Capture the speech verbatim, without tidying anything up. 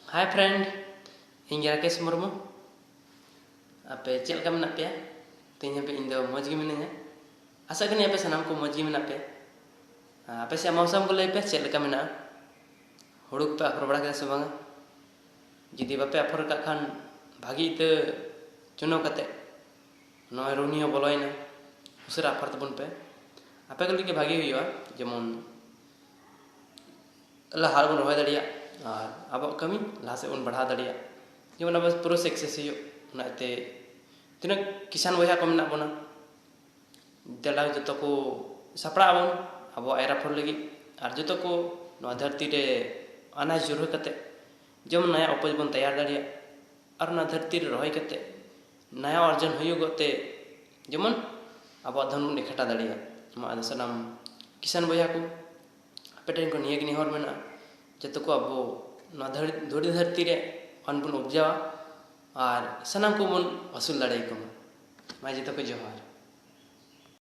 Hi friend, ᱤᱧ ᱜᱮ ᱨᱟᱠᱮᱥ ᱢᱩᱨᱢᱩ᱾ ᱟᱯᱮ ᱪᱮᱫ ᱞᱮᱠᱟ ᱢᱮᱱᱟᱜ ᱯᱮᱭᱟ? ᱛᱮᱦᱮᱧ ᱦᱟᱹᱵᱤᱡ ᱤᱧ ᱫᱚ ᱢᱚᱡᱽ ᱜᱮ ᱢᱤᱱᱟᱹᱧᱟ᱾ ᱟᱥᱟᱜ ᱠᱟᱹᱱᱟᱹᱧ ᱟᱯᱮ ᱥᱟᱱᱟᱢ ᱠᱚ ᱢᱚᱡᱽ ᱜᱮ ᱢᱮᱱᱟᱜ ᱯᱮᱭᱟ᱾ ᱟᱯᱮ ᱥᱮᱭᱟᱜ ᱢᱚᱣᱥᱟᱢ ᱠᱚ ᱞᱟᱹᱭ ᱯᱮ, ᱪᱮᱫ ᱞᱮᱠᱟ ᱢᱮᱱᱟᱜᱼᱟ? ᱦᱩᱲᱩ ᱠᱚᱯᱮ ᱟᱯᱷᱚᱨ ᱵᱟᱲᱟ ᱠᱮᱫᱟ ᱥᱮ ᱵᱟᱝᱟ? ᱡᱩᱫᱤ ᱵᱟᱯᱮ ᱟᱯᱷᱚᱨ ᱠᱟᱜ ᱠᱷᱟᱱ, ᱵᱷᱟᱹᱜᱤ ᱤᱛᱟᱹ ᱪᱩᱱᱟᱹᱣ ᱠᱟᱛᱮ ᱱᱚᱜᱼᱚᱭ ᱨᱩᱦᱱᱤ ᱦᱚᱸ ᱵᱚᱞᱚᱭᱮᱱᱟ, ᱩᱥᱟᱹᱨᱟ ᱟᱯᱷᱚᱨ ᱛᱟᱵᱚᱱ ᱯᱮ᱾ ᱟᱯᱮ ᱠᱚ ᱞᱟᱹᱜᱤᱫ ᱵᱷᱟᱹᱜᱤ ᱦᱩᱭᱩᱜᱼᱟ, ᱡᱮᱢᱚᱱ ᱞᱟᱦᱟ ᱨᱮᱵᱚᱱ ᱨᱚᱦᱚᱭ ᱫᱟᱲᱮᱭᱟᱜ ᱟᱨ ᱟᱵᱚᱣᱟᱜ ᱠᱟᱹᱢᱤ ᱞᱟᱦᱟ ᱥᱮᱫ ᱵᱚᱱ ᱵᱟᱲᱦᱟᱣ ᱫᱟᱲᱮᱭᱟᱜ, ᱡᱮᱢᱚᱱ ᱟᱵᱚ ᱯᱩᱨᱟᱹ ᱥᱟᱠᱥᱮᱥ ᱦᱩᱭᱩᱜ᱾ ᱚᱱᱟᱛᱮ ᱛᱤᱱᱟᱹᱜ ᱠᱤᱥᱟᱱ ᱵᱚᱭᱦᱟ ᱠᱚ ᱢᱮᱱᱟᱜ ᱵᱚᱱᱟ, ᱫᱮᱞᱟ ᱡᱚᱛᱚ ᱠᱚ ᱥᱟᱯᱲᱟᱜ ᱟᱵᱚᱱ ᱟᱵᱚᱣᱟᱜ ᱮᱨ ᱟᱯᱷᱚᱨ ᱞᱟᱹᱜᱤᱫ, ᱟᱨ ᱡᱚᱛᱚ ᱠᱚ ᱱᱚᱣᱟ ᱫᱷᱟᱹᱨᱛᱤ ᱨᱮ ᱟᱱᱟᱡᱽ ᱡᱩᱨᱦᱟᱹ ᱠᱟᱛᱮ ᱡᱮᱢᱚᱱ ᱱᱟᱭᱟ ᱩᱯᱟᱹᱡᱽ ᱵᱚᱱ ᱛᱮᱭᱟᱨ ᱫᱟᱲᱮᱭᱟᱜ, ᱟᱨ ᱚᱱᱟ ᱫᱷᱟᱹᱨᱛᱤ ᱨᱮ ᱨᱚᱦᱚᱭ ᱠᱟᱛᱮ ᱱᱟᱭᱟ ᱚᱨᱡᱚᱱ ᱦᱩᱭᱩᱜᱚᱜ ᱛᱮ ᱡᱮᱢᱚᱱ ᱟᱵᱚᱣᱟᱜ ᱫᱷᱚᱱ ᱵᱚᱱ ᱮᱠᱷᱟᱴᱟ ᱫᱟᱲᱮᱭᱟᱜ᱾ ᱢᱟ ᱟᱫᱚ ᱥᱟᱱᱟᱢ ᱠᱤᱥᱟᱱ ᱵᱚᱭᱦᱟ ᱠᱚ, ᱟᱯᱮ ᱴᱷᱮᱱ ᱠᱷᱚᱱ ᱱᱤᱭᱟᱹ ᱜᱮ ᱱᱮᱦᱚᱨ ᱢᱮᱱᱟᱜᱼᱟ, ᱡᱚᱛᱚ ᱠᱚ ᱟᱵᱚ ᱱᱚᱣᱟ ᱫᱷᱟᱹᱲ-, ᱫᱷᱩᱲᱤ ᱫᱷᱟᱹᱨᱛᱤ ᱨᱮ ᱚᱱ ᱵᱚᱱ ᱩᱯᱡᱟᱣᱟ ᱟᱨ ᱥᱟᱱᱟᱢ ᱠᱚᱵᱚᱱ ᱟᱹᱥᱩᱞ ᱫᱟᱲᱮᱭᱟᱠᱚ ᱢᱟ᱾ ᱢᱟ ᱡᱚᱛᱚ ᱠᱚ ᱡᱚᱦᱟᱨ᱾